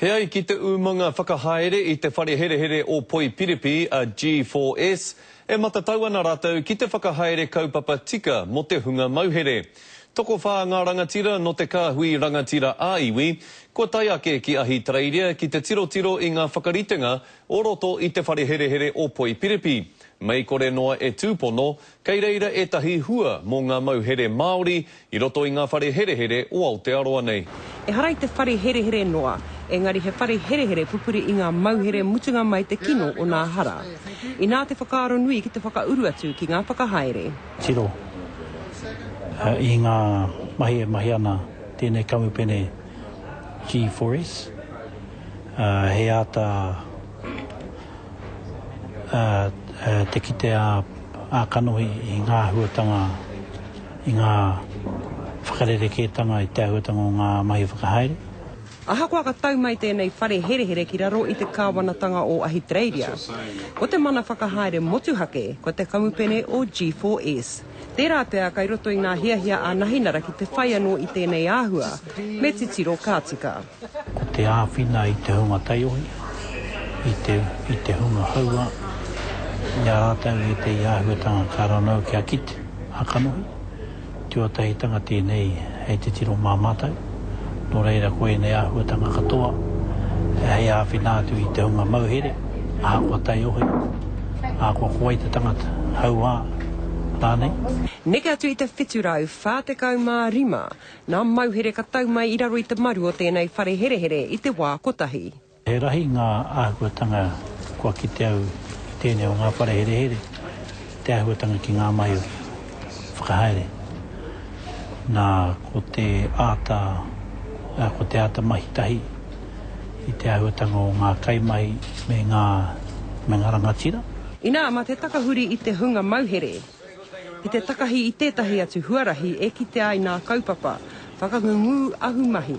He ai ki te umanga whakahaere i te whare herehere o Poipiripi, a G4S, e matatau ana rātou ki te whakahaere kaupapa tika mō te hunga mauhere. Tokowhā ngā rangatira nō te kāhui rangatira ā-iwi, kua tae ake ki Ahitereiria ki te tirotiro i ngā whakaritenga o roto i te whare herehere o Poipiripi. Mei kore noa e tūpono, kei reira ētahi hua mō ngā mauhere Māori I roto i ngā whare herehere o Aotearoa nei. Ehara i te whare herehere noa, engari he whare herehere pupuri i ngā mauhere mutunga mai te kino o nā hara. Inā te whakaaro nui ki te whakauru atu ki ngā whakahaere. Tiro i ngā mahi e mahi ana tēnei kamupene G4S, he āta te kite ā-kanohi i ngā āhuatanga, i ngā whakarerekētanga i te āhuatanga o ngā mahi whakahaere. Ahakoa ka tau mai tēnei whare herehere ki raro i te kāwanatanga o Ahitereiria, ko te mana whakahaere motuhake ko te kamupene o G4S. Tērā pea kai roto i ngā hiahia a Nahinara ki te whai anō i tēnei āhua, me titiro ka tika. Ko te āwhina i te hunga taiohi, i te, i te hunga hauā, i a rātou ētehi āhuatanga ka ranau kia kite, a kanohi, tuatahitanga tēnei hei titiro mā mātou, nō reira ko ēnei āhuatanga katoa hei āwhina atu i te hunga mauhere, ahakoa taiohi, ahakoa ko wai te tangata, hauā rānei. Neke atu i te 745 Nā mauhere ka tau mai i raro i te maru o tēnei whare herehere i te wā kotahi. He rahi ngā āhuatanga kua kite au i tēnei o ngā whare herehere, te āhuatanga ki ngā mahi whakahaere. Nā, ko te āta, ko te āta mahi tahi i te āhuatanga o ngā kaimahi me ngā, me ngā rangatira. Inā, mā te takahuri i te hunga mauhere. Ki te takahi i tētahi atu huarahi e kitea ai nā kaupapa whakangungū ahumahi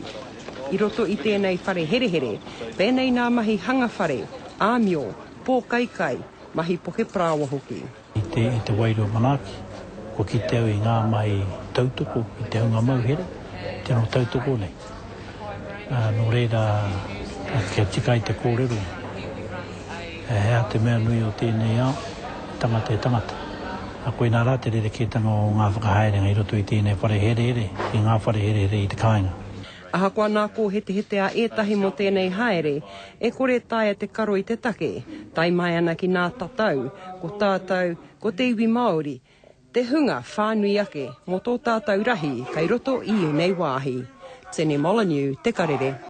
i roto i tēnei whare herehere, pēnei nā mahi hanga whare, āmio, pōkaikai, mahi poke parāoa hoki. I te, i te wairua manaaki, kua kite au i ngā mahi tautoko i te hunga mauhere, tino tautoko nei. Nō reira, kia tika ai te kōrero, he aha te mea nui o tēnei ao, he tangata he tangata. Koinā rā te rerekētanga o ngā whakahaerenga i roto i tēnei whare herehere, i ngā whare herehere i te kāinga. Ahakoa nā kōhetehete a ētahi mō tēnei haere, e kore taea te karo i te take, tae mai ana ki nā tatau, ko tātou, ko te iwi Māori, Te hunga whānui ake mō tō tātou rahi kei roto i ēnei wāhi. Tene Molyneux, Te Karere.